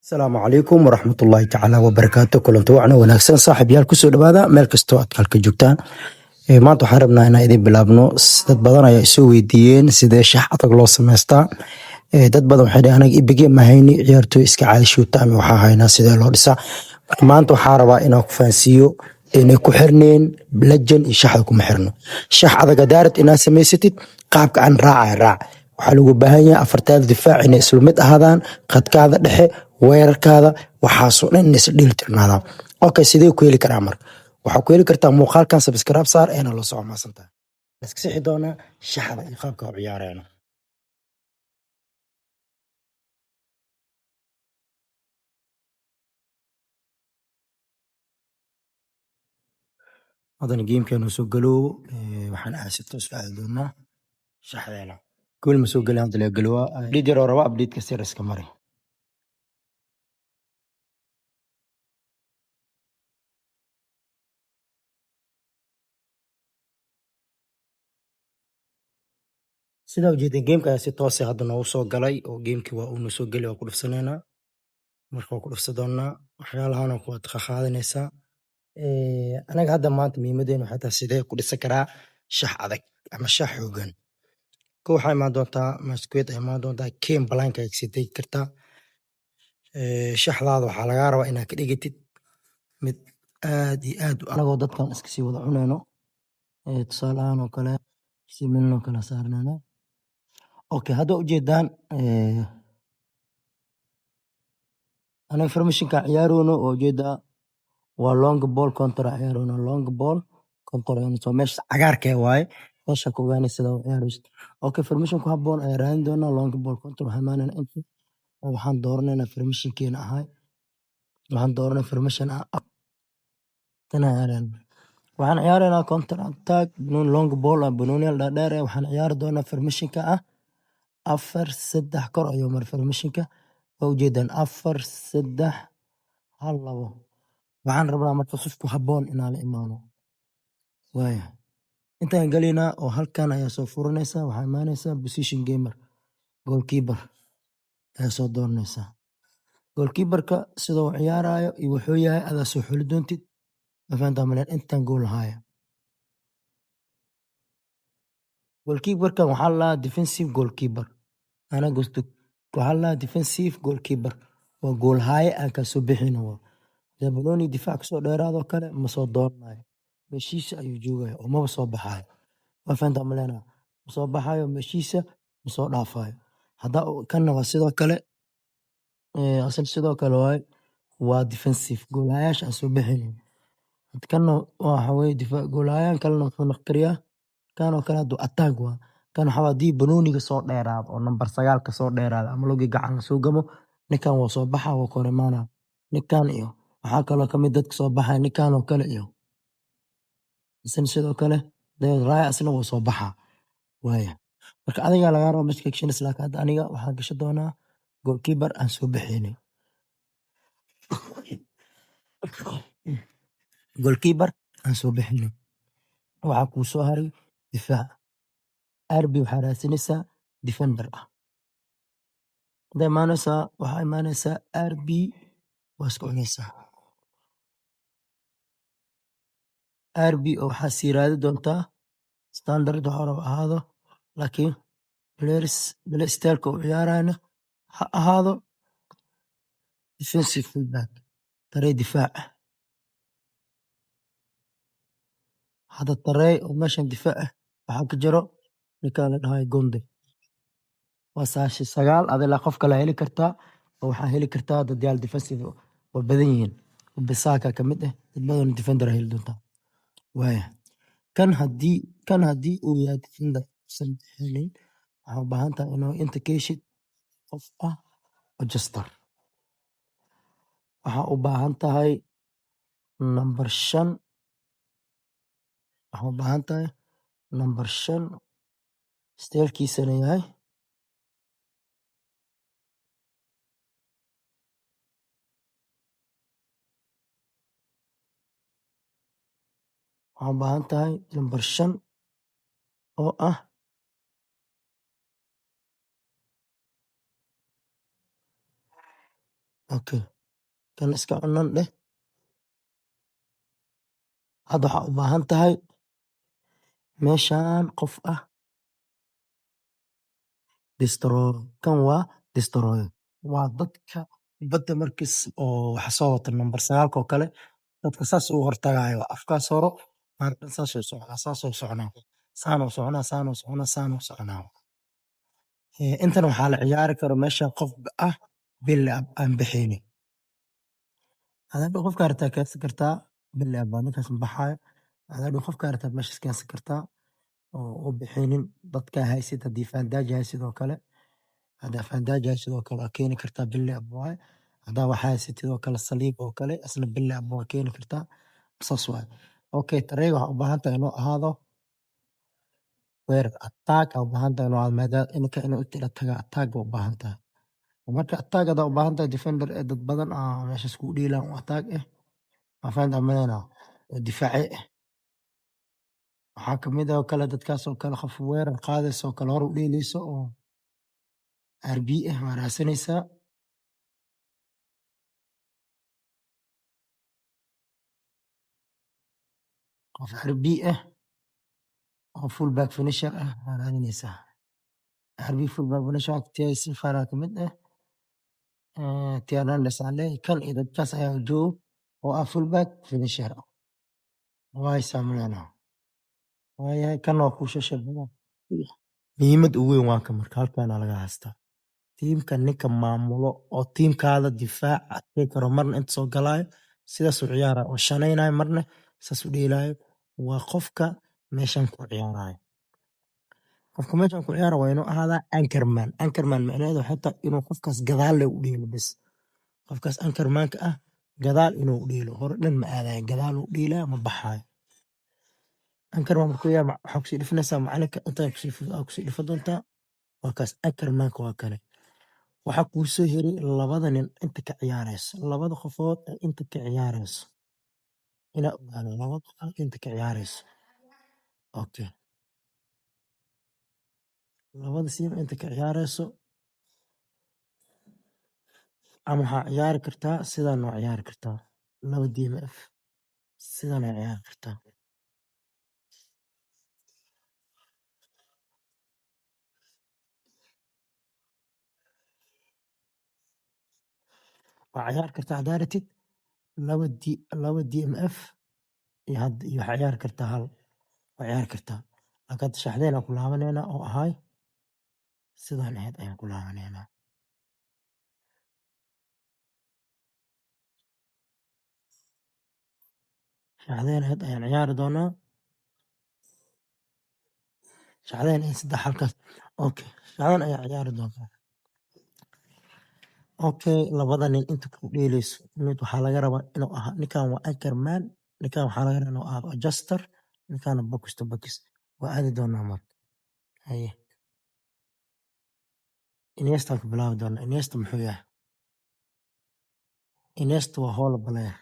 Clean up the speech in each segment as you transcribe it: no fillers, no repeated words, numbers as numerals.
Asalaamu calaykum waraxmatullaahi tacaala wabarakaatu. Kulanti wacna wanaagsan, saaxiibyaal, kusoo dhawaada meel kastoo aad kalka joogtaan. Maanta waxaan rabnaa inaan idin bilaabno. Dad badan ayaa isoo weydiiyeen sidee shax adag loo samaystaa. Dad badan waxay dhaheen, anaga ibige ma hayni, ciyaartooy iska caadi showtime waxaa haynaa, sidee loo dhisaa? Marka maanta waxaa rabaa inaan ku fahansiiyo inay ku xirneen legend iyo shaxda kuma xirno. Shax adag haddaa rabtid inaad samaysatid, qaabka aan raacaya raac. Waxaa lagu baahan yahay afartaada difaac inay isla mid ahaadaan, khadkaada dhexe, weerarkaada, waxaasoo dhan inay isla dheelitirnaadaan. Okay, sidee ku heli karaa? Marka waxaa ku heli kartaa muuqaalkan subscribe saar eena la soco. Maasantahay. Iska sixi doonaa shaxda iyo qaabka u ciyaareyno. Haddana gamekeenu soo galoobo, waxaan aasi toos u aadi doonaa shaxdeena. Gool ma soo gelin hadda, laga galowaa. Update yar oo raba, update-ka sir iska mari. Sidaa ujeedin, gameka ayaa si toos ah hadda noogu soo galay oo gamekii waa uu noo soo geli. Waa ku dhufsanaynaa. Marka waa ku dhufsan doonaa, waxyaalahan oo kuwaad qaadanaysaa. Anaga hadda maanta muhiimadeena waxay tahay sidee ku dhisan karaa shax adag ama shax xoogan. Ko waxaa imaan doontaa masquet, ayaa imaan doontaa, game planka ayaa kasii tegi kartaa. Shaxdaada waxaa lagaa rabaa inaad ka dhigatid mid aad iyo aad anagoo dadkan iska sii wada cunayno. Tusaale ahaan oo kale, si Milan oo kale saarnayna. Okay, hadda ujeedaan anaga formationka ciyaaroono oo ujeedaa waa long ball counter ciyaaroono, long ball counter. So meesha cagaarka waaye, meesha ku ogaanaysa sida u ciyaaraysid. Okay, formation ku habboon ayaa raadin doonaa. Long ball counter waxaan imaanaynaa inta oo waxaan dooranaynaa formationkeena ahay. Waxaan dooranay formation ah tan ciyaarayna. Waxaan ciyaaraynaa counter attack, long ball ah, banooniyaal dhaadheer eh. Waxaan ciyaari doonaa formationka ah 4 3 kor ayuu maray formationka. Waa ujeedaan, 4 3 1 2. Waxaan rabnaa marka qof ku habboon inaan la imaano. Waaya, intaan galaynaa oo halkan ayaa soo furanaysaa. Waxaa imaanaysaa position gamer, goalkeeper ayaa soo dooranaysaa. Goalkeeperka sida uu ciyaarayo iyo wuxuu yahay adaa soo xuli doontid. Ma fahantaa maleen intaan goal haya. Goalkeeperkan waxaa la dhahaa defensive goalkeeper. Ana gusto waxaa la dhahaa defensive goalkeeper. Waa goal haye aan ka soo bixin waa. Hadee banooni difaac kasoo dheeraado kale ma soo dooranayo. Meeshiisa ayuu joogaya oo maba soo baxayo. Waa fahantaa maleynaa. Ma soo baxayo meeshiisa, ma soo dhaafayo. Hadda kanna waa sidoo kale, asal sidoo kale waaye, waa defensive goal hayaasha aan soo bixin. Kanna waxa weeye difaac goal hayaan kalena wuxuu noqon kariyaa kan oo kale haduu attack waa. Kan waxaa hadii banooniga soo dheeraado oo number 9 ka soo dheeraado ama lugi gacan la soo gamo, ninkan waa soo baxaa, waa kor imaanaa. Ninkan iyo waxaa kaloo kamid dadka soo baxaya ninkan oo kale iyo isna sidoo kale David Raya, asna wuu soo baxaa. Waaya. Marka adiga lagaa rabo meesha ka gashanaysa, laakiin hadda aniga waxaan gashan doonaa goalkeeper aan soo bixinin. Goalkeeper aan soo bixinin. Waxaa kuu soo haray difaac. RB waxaa raadsanaysaa defender ah. Hadda imaanaysaa, waxaa imaanaysaa RB, waa iska cunaysaa. RB oo waxaa sii raadi doontaa standard waxa rabo ahaado, laakiin players play style-ka uu ciyaarayana ha ahaado defensive fullback, tarey difaac. Hadda tarey oo meeshan difaac ah waxaa ka jiro ninkaan la dhahayo Gonde. Waa 99 adila qof kale heli kartaa oo waxaa heli kartaa dad yaal defensive waa badan yihiin. Bissaka ka mid ah, dad badan defender heli doontaa. Waaya. Kan haddii uu yahay defender uusan bixinin, waxaa u baahan tahay inuu inta ka heshid qof ah Manchester. Waxaa u baahan tahay number 5. Waxaa u baahan tahay number 5 style-kiisana yahay waxaa u baahan tahay number 5 oo ah Okay, kan iska cunan dheh. Hadda waxaa u baahan tahay meeshaan qof ah destroyer. Kan waa destroyer, waa dadka kubadda markis oo waxa soo wata number 9-ka oo kale, dadka saas ugu hortagayo. Afkaas horo maanta saas u soconaa, saas u soconaa, saan u soconaa, saan u soconaa, saan u soconaa. Intan waxaa la ciyaari karo meesha qof ah build up aan bixaynin. Hadda qofka rabtaa keensan kartaa, build up baa ninkaas ma baxaayo. Hadda qofka rabtaa meeshas keensan kartaa oo u bixinin dadka haysid. Haddii Van Dijk haysid oo kale, haddaa Van Dijk haysid oo kale, waa keeni kartaa, build up waaye. Haddaa waxaa haysatid oo kale Saliba oo kale, isna build up waa keeni kartaa, saas waaye. Okay, Tarey waxaa u baahan tahay inuu ahaado weerar, attack aa u baahan tahay inuu ahaado, maadaama inka inuu inta taga attack u baahan tahay. Marka attack hadaa u baahan tahay, defender ee dad badan aa meeshas kugu dheelaan oo attack ah, waa fahantaa umaleynaa, oo difaaci ah. Waxaa kamid ah oo kale dadkaas oo kale qof weerar qaadayso oo kale, hor u dheeleyso oo RB ah waa raadsanaysaa. Qof RB ah oo full back finisher ah waa raadinaysaa. RB full back finisher Thiago Silva kamid ah, Theo Hernandez aan leeyahay, kan iyo dadkaas ayaa joogo oo ah full back finisher. Waa haysaa umaleynaa. Waayahay, kan waa kuu soo. Muhiimada ugu weyn waa kan. Marka halkaan laga haystaa tiimka, ninka maamulo oo tiimkaada difaac adkey karo, marna inta soo galaayo sidaas u ciyaarayo oo shanaynayo, marna saas u dheelaayo, waa qofka meeshan ku ciyaarayo. Qofka meeshan ku ciyaarayo waa inuu ahaadaa anchorman. Anchorman macnaheedu waxay tahay inuu qofkaas gadaal leh u dheelo bes. Qofkaas anchormanka ah gadaal inuu u dheelo, hore dhan ma aadayo, gadaal u dheelaa, ma baxaayo. Anchorman markuu yahay, waxaa kusii dhifanaysaa macalinka intaa kusii dhifan doontaa. Waa kaas anchormanka, waa kane. Waxaa kuu soo heray labada nin inta ka ciyaareyso, labada qofood ee inta ka ciyaareyso, inaa ogaano labada qofood inta ka ciyaareyso. Okay, labada siib inta ka ciyaareyso, ama waxaa ciyaari kartaa sidaan, waa ciyaari kartaa laba DMF, sidaan aa ciyaari kartaa. Waa ciyaari kartaa haddaa rabtid laba D, laba DMF iyo had iyo waxaa ciyaari kartaa hal, waa ciyaari kartaa. Laakiin hadda shaxdeen aan ku laabaneynaa oo ahay sidaan ahayd ayaan ku laabaneynaa. Shaxdeen ahayd ayaan ciyaari doonaa. Shaxdeen iyo saddex halkaas. Okay, shaxdan ayaan ciyaari doonaa. Okay, labada nin inta ku dheeleyso, mid waxaa laga rabaa inuu ahaa, ninkan waa anchorman, ninkan waxaa laga rabaa inuu ahaado adjuster, ninkan box to box. Waa aadi doonaa marka. Haye. Iniesta ku bilaabi doonaa. Iniesta muxuu yahay? Iniesta waa hole player.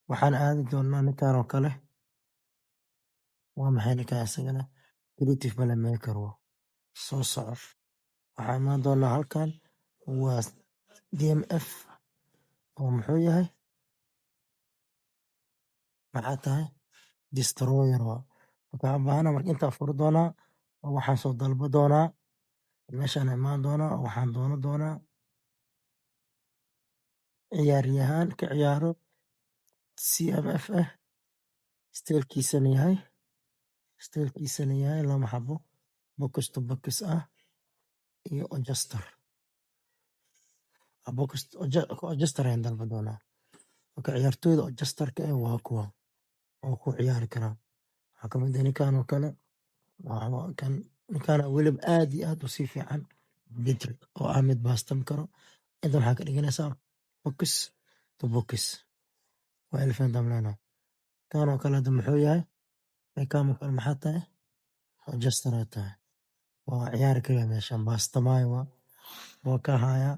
Waxaan aadi doonaa ninkan oo kale. Waa maxay ninkan isagana? Creative playmaker waa. Soo soco. Waxaan imaan doonaa halkan, waa DMF oo muxuu yahay? Maxaa tahay? Destroyer waa. Marka waxaan u baahanahay marka intaan furi doonaa oo waxaan soo dalba doonaa, meeshaan imaan doonaa oo waxaan doonan doonaa ciyaaryahan ka ciyaaro CMF ah, style-kiisana yahay laba xabo box to box ah iyo adjuster. Box adjuster ayaan dalba doonaa. Marka ciyaartoyda adjuster-ka ah waa kuwa oo ku ciyaari karaa. Waxaa kamid ah ninkan oo kale, waa kan ninkan weliba aad iyo aad u sii fiican, Pedri, oo ah mid baastam karo. Intan waxaa ka dhiganaysaa box to box. Waa ila fahantaan umaleynaa. Kan oo kale hada muxuu yahay? Beckham oo kale maxaa tahay? Adjuster aa tahay. Waa ciyaari karaa meeshan, baastamaayo waa ka hayaa.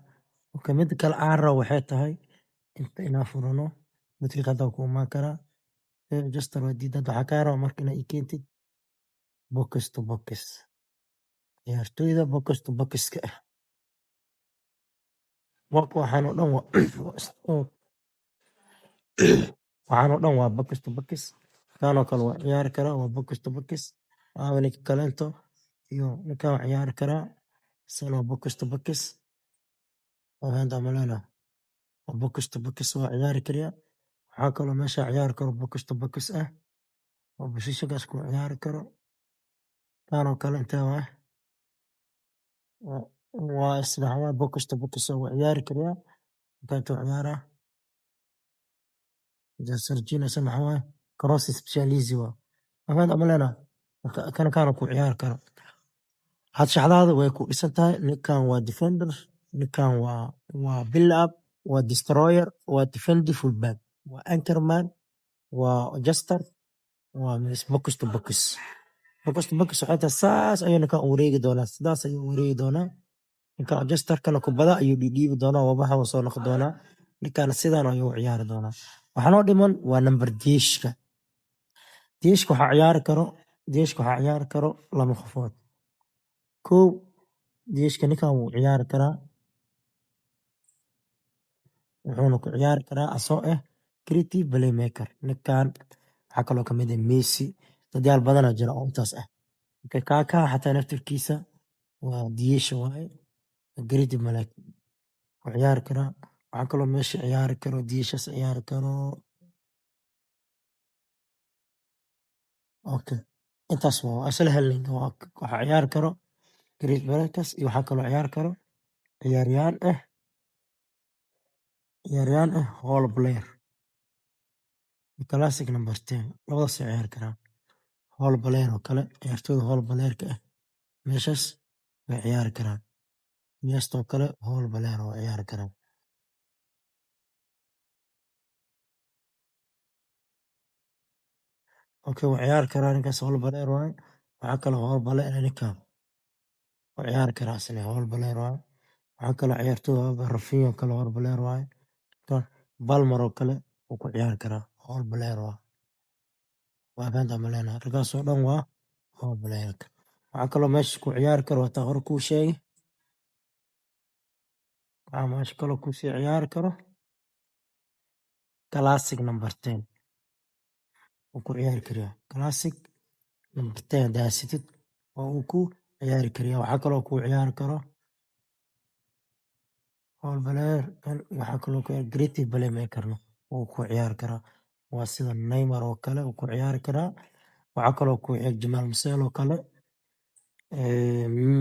Marka mida kale aan rabo waxay tahay inta inaan furano, midka hada ku imaan karaa. Adjuster waa diiday, hada waxaa kaa rabaa marka inaa ii keentid box to box. Ciyaartoyda box to box ka ah. Waxaan oo dhan waa waxaan oo dhan waa box to box. Kan oo kale waa ciyaari karaa, waa box to box. Aawa ninka kaleento iyo ninkan waa ciyaari karaa, isagana waa box to box. Waa fahantaa umaleynaa, waa box to box, waa ciyaari kariyaa. Waxaa kaloo meesha ciyaari karo box to box ah oo position-kaas ku ciyaari karo. Kan oo kale intee waye? Waa isla waxaa waye box to box, waa ciyaari kariyaa. Ninkan intuu ciyaaraa? Sergino isagana maxaa waye? Cross specialist waye. Waa fahantaa umaleynaa. Marka kan kan ku ciyaari karo. Had shaxdaada way ku dhisan tahay. Ninkan waa defender, ninkan waa build up, waa destroyer, waa defensive full back, waa anchorman, waa jester, waa box to box. Box to box waxay tahay saas ayuu ninkan u wareegi doonaa, sidaas ayuu u wareegi doonaa. Ninkan jesterkana kubada ayuu dhiidhiibi doonaa, wabaxa wuu soo noqon doonaa. Ninkan sidan ayuu u ciyaari doonaa. Waxaa noo dhiman waa number 10-ka. 10-ka waxaa ciyaari karo, 10-ka waxaa ciyaari karo laba qofood. Kow, 10-ka ninkan wuu ciyaari karaa, wuxuuna ku ciyaari karaa asoo ah creative playmaker. Ninkan waxaa kaloo kamid ah Messi, dadyaal badanaa jira oo intaas ah. Marka Kaka xataa naftirkiisa waa 10 waaye, creative playmaker wuu ciyaari karaa. Waxaa kaloo meesha ciyaari karo 10-kaas ciyaari karo. Okay, intaas waa isla helnay. Waxaa ciyaari karo creative playmakers iyo waxaa kaloo ciyaari karo ciyaaryahan ah hole player. Classic number 10 labadaas ay ciyaari karaan. Hole player oo kale, ciyaartoyda hole player-ka ah meeshas way ciyaari karaan. Iniesta oo kale hole player waa ciyaari karaan. Okay, wuu ciyaari karaa ninkaas, hole player waaye. Waxaa kaloo hole player ah ninkan, wuu ciyaari karaa asna, hole player waaye. Waxaa kaloo ciyaartoyda Rafinha oo kale hole player waaye. Palmer oo kale wuu ku ciyaari karaa, hole player waaye. Waa fahantaa umaleynaa, raggaas oo dhan waa hole player. Waxaa kaloo meesha ku ciyaari karo waa taan hore kuu sheegay. Waxaa meesha kaloo kusii ciyaari karo classic number 10 wuu ku ciyaari karaa. Classic number 10 hadaa haysatid waa uu ku ciyaari kariyaa. Waxaa kaloo ku ciyaari karo hole player kan. Waxaa kaloo ku creative playmaker na wuu ku ciyaari karaa. Waa sida Neymar oo kale wuu ku ciyaari karaa. Waxaa kaloo ku Jamal Musiala oo kale,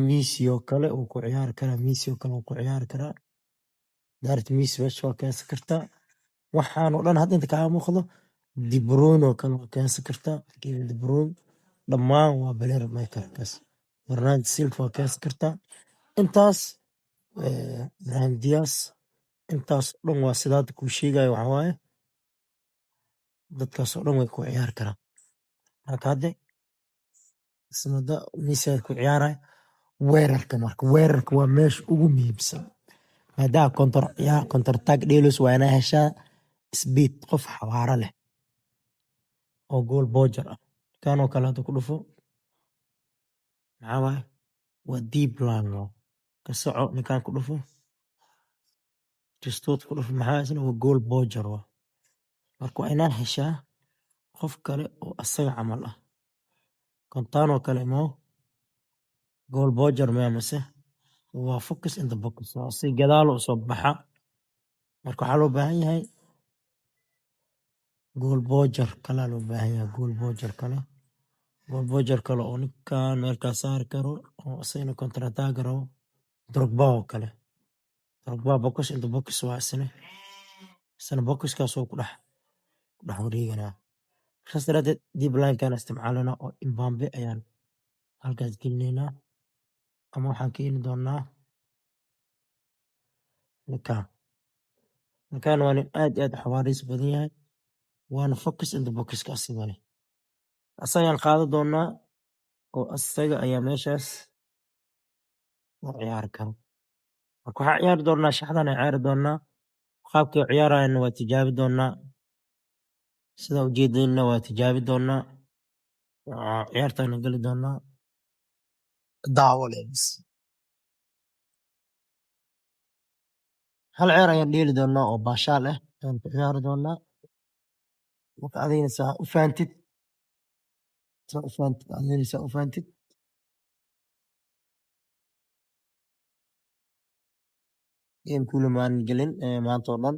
Messi oo kale wuu ku ciyaari karaa. Messi oo kale wuu ku ciyaari karaa. Direct Messi meesha waa keensan kartaa. Waxaan oo dhan hadda inta kaaga muuqdo, De Bruyne oo kale waa keensan kartaa. Kevin De Bruyne dhammaan waa playmaker kaas. Bernardo Silva waa keensan kartaa. Intaas Brahim Diaz, intaas oo dhan waa sida hadda kuu sheegayo. Waxaa waaye dadkaas oo dhan way ku ciyaari karaan. Marka hadda ismada Messi ayaa ku ciyaaraya weerarka. Marka weerarka waa meesha ugu muhiimsan. Maadaama counter ciyaar, counter attack dheeleyso, waa inaa heshaa speed, qof xawaare leh oo goal poacher ah. Kan oo kale hadda ku dhufo, maxaa waaye? Waa deep line waaye. Ka soco, ninkan ku dhufo, Ristoot ku dhufo, maxaa isna? Waa goal poacher waaye. Marka waa inaa heshaa qof kale oo asaga camal ah. Kontaan oo kale imow, goal poacher miyaa mise waa focus in the box? Waa si gadaal u soo baxa. Marka waxaa loo baahan yahay goal poacher kale loo baahan yahay, goal poacher kale, goal poacher kale oo ninkan meel kaa saari karo oo asagana counter attack rabo. Drogba oo kale, Drogba box in the box waa isna, isna box-kaas oo ku dhex wareeganaa. Saas daraadeed deep line-kan isticmaalana oo Mbappe ayaan halkaas gelinaynaa, ama waxaan keeni doonaa ninkan. Ninkan waa nin aad iyo aad u xawaariis badan yahay, waana focus in the box ka asigana. Asagaan qaadan doonaa oo asaga ayaa meeshaas u ciyaari karo. Marka waxaan ciyaari doonaa shaxdan ayaan ciyaari doonaa. Qaabkay u ciyaarayaan waa tijaabi doonaa. Sida ujeedinna waa tijaabi doonaa. Waa ciyaartaana geli doonaa. Daawo leh bis. Hal ciyaar ayaan dheeli doonaa oo baashaal ah ayaan ku ciyaari doonaa. Marka adigna saa u fahantid, saa u fahantid, adigna saa u fahantid. Game kula maanan gelin maanta oo dhan.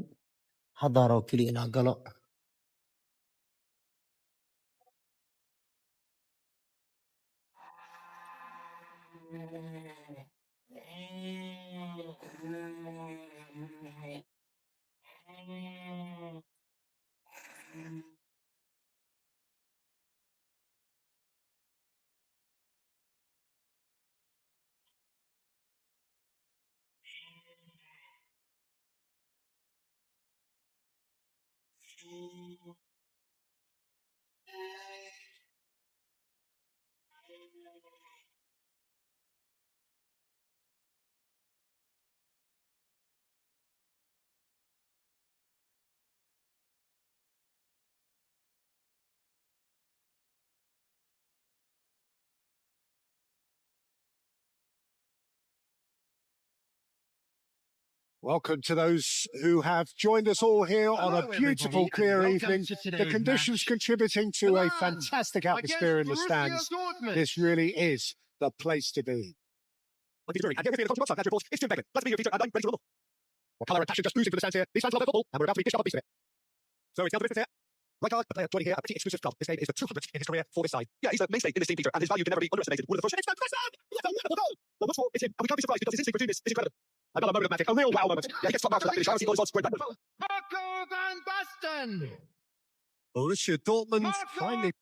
Hadda rabo keliya inaan galo. Welcome to those who have joined us all here on a Hello, beautiful, everybody, and clear welcome evening. to The today's conditions match. contributing to a Milan fantastic against atmosphere in the Borussia stands. Dortmund. This really is the place to be. What colour and passion just oozing from the stands here. These fans love their football, and we're about to be dished up a piece of it. So it's down to business here. Rijkaard, the player joining here, a pretty exclusive club. This game is the 200th in his career for this side. Yeah, he's a mainstay in this team, Peter, and his value can never be underestimated. One of the first. It's Van Basten! What a wonderful goal! Well, what's more, it's him, and we can't be surprised because his instinct for doing this is incredible. Another moment of magic, a real wow moment. Yeah, he gets top marks for that finish. I see goals on squared back. Marco van Basten. Borussia Dortmund Marco finally